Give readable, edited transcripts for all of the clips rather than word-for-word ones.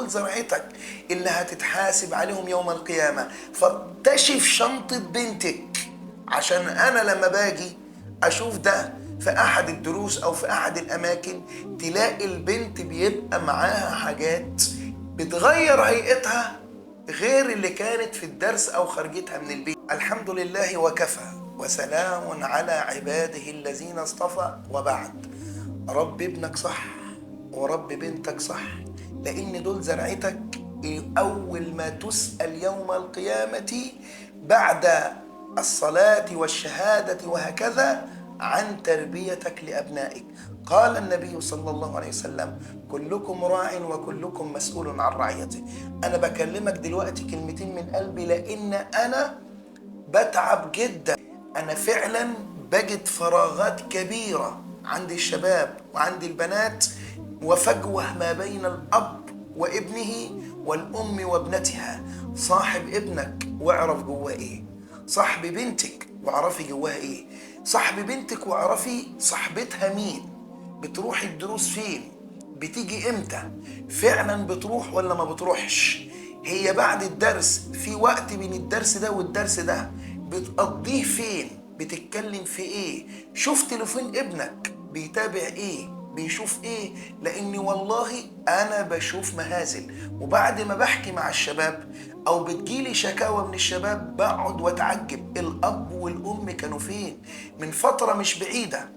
دول زرعتك اللي هتتحاسب عليهم يوم القيامة. فتشف شنطة بنتك، عشان أنا لما باجي أشوف ده في أحد الدروس أو في أحد الأماكن تلاقي البنت بيبقى معاها حاجات بتغير هيئتها غير اللي كانت في الدرس أو خرجتها من البيت. الحمد لله وكفى، وسلام على عباده الذين اصطفى، وبعد. رب ابنك صح ورب بنتك صح، لأن دول زرعتك. أول ما تسأل يوم القيامة بعد الصلاة والشهادة وهكذا عن تربيتك لأبنائك. قال النبي صلى الله عليه وسلم: كلكم راع وكلكم مسؤول عن رعيته. أنا بكلمك دلوقتي كلمتين من قلبي، لأن أنا بتعب جدا. أنا فعلا بجد فراغات كبيرة عند الشباب وعند البنات، وفجوة ما بين الأب وابنه والأم وابنتها. صاحب ابنك واعرف جواه إيه، صاحب بنتك واعرفي جواها إيه، صاحب بنتك واعرفي صاحبتها مين، بتروح الدروس فين، بتيجي امتى، فعلا بتروح ولا ما بتروحش، هي بعد الدرس في وقت بين الدرس ده والدرس ده بتقضيه فين، بتتكلم في ايه، شوف تليفون ابنك بيتابع ايه، بيشوف ايه. لاني والله انا بشوف مهازل، وبعد ما بحكي مع الشباب او بتجيلي شكاوى من الشباب بقعد واتعجب، الاب والام كانوا فين؟ من فترة مش بعيدة،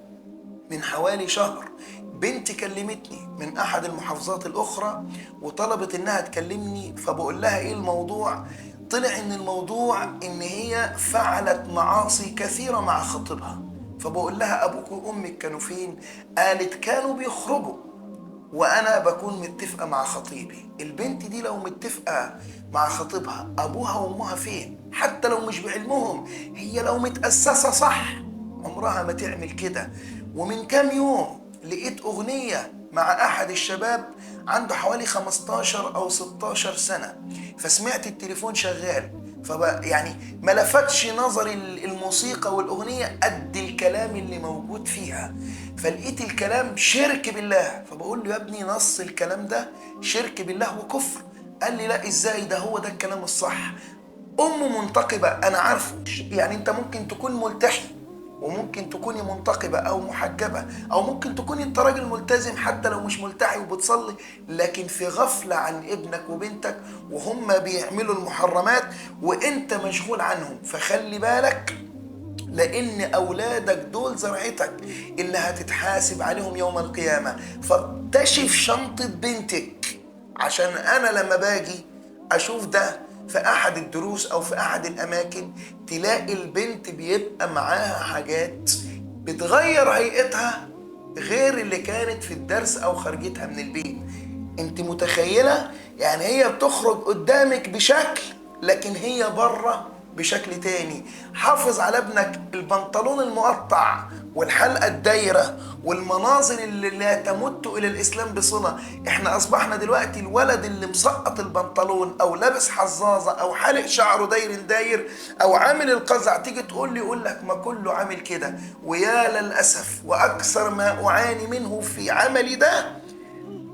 من حوالي شهر، بنت كلمتني من احد المحافظات الاخرى وطلبت انها تكلمني، فبقول لها ايه الموضوع؟ طلع ان الموضوع ان هي فعلت معاصي كثيرة مع خطيبها. فبقول لها ابوك وامك كانوا فين؟ قالت كانوا بيخرجوا وانا بكون متفقة مع خطيبي. البنت دي لو متفقة مع خطيبها ابوها وامها فين؟ حتى لو مش بعلمهم، هي لو متأسسة صح عمرها ما تعمل كده. ومن كام يوم لقيت اغنية مع احد الشباب عنده حوالي 15 او 16 سنة، فسمعت التليفون شغال، فبقى يعني ما لفتش نظري الموسيقى والأغنية قد الكلام اللي موجود فيها، فلقيت الكلام شرك بالله. فبقول له يا ابني نص الكلام ده شرك بالله وكفر. قال لي لا ازاي، ده هو ده الكلام الصح. أمه منتقبة، أنا عارفه، يعني أنت ممكن تكون ملتحي وممكن تكوني منتقبة أو محجبة، أو ممكن تكوني أنت راجل ملتزم حتى لو مش ملتحي وبتصلي، لكن في غفلة عن ابنك وبنتك وهم بيعملوا المحرمات وأنت مشغول عنهم. فخلي بالك، لأن أولادك دول زرعتك اللي هتتحاسب عليهم يوم القيامة. فتشف شنطة بنتك، عشان أنا لما باجي أشوف ده في أحد الدروس أو في أحد الأماكن تلاقي البنت بيبقى معاها حاجات بتغير هيئتها غير اللي كانت في الدرس أو خرجتها من البيت. أنت متخيلة؟ يعني هي بتخرج قدامك بشكل لكن هي بره بشكل تاني. حافظ على ابنك البنطلون المقطع والحلقة الدايرة والمناظر اللي لا تمت إلى الإسلام بصلة. احنا أصبحنا دلوقتي الولد اللي مسقط البنطلون أو لابس حظاظة أو حالق شعره داير داير أو عامل القزع، تيجي تقول لي يقول لك ما كله عامل كده. ويا للأسف، وأكثر ما أعاني منه في عملي ده،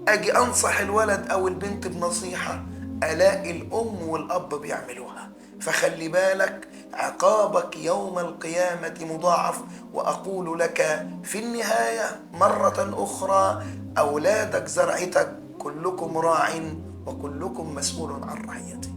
أجي أنصح الولد أو البنت بنصيحة ألاقي الأم والأب بيعملوها. فخلي بالك، عقابك يوم القيامة مضاعف. وأقول لك في النهاية مرة أخرى، أولادك زرعتك، كلكم راع وكلكم مسؤول عن رعيته.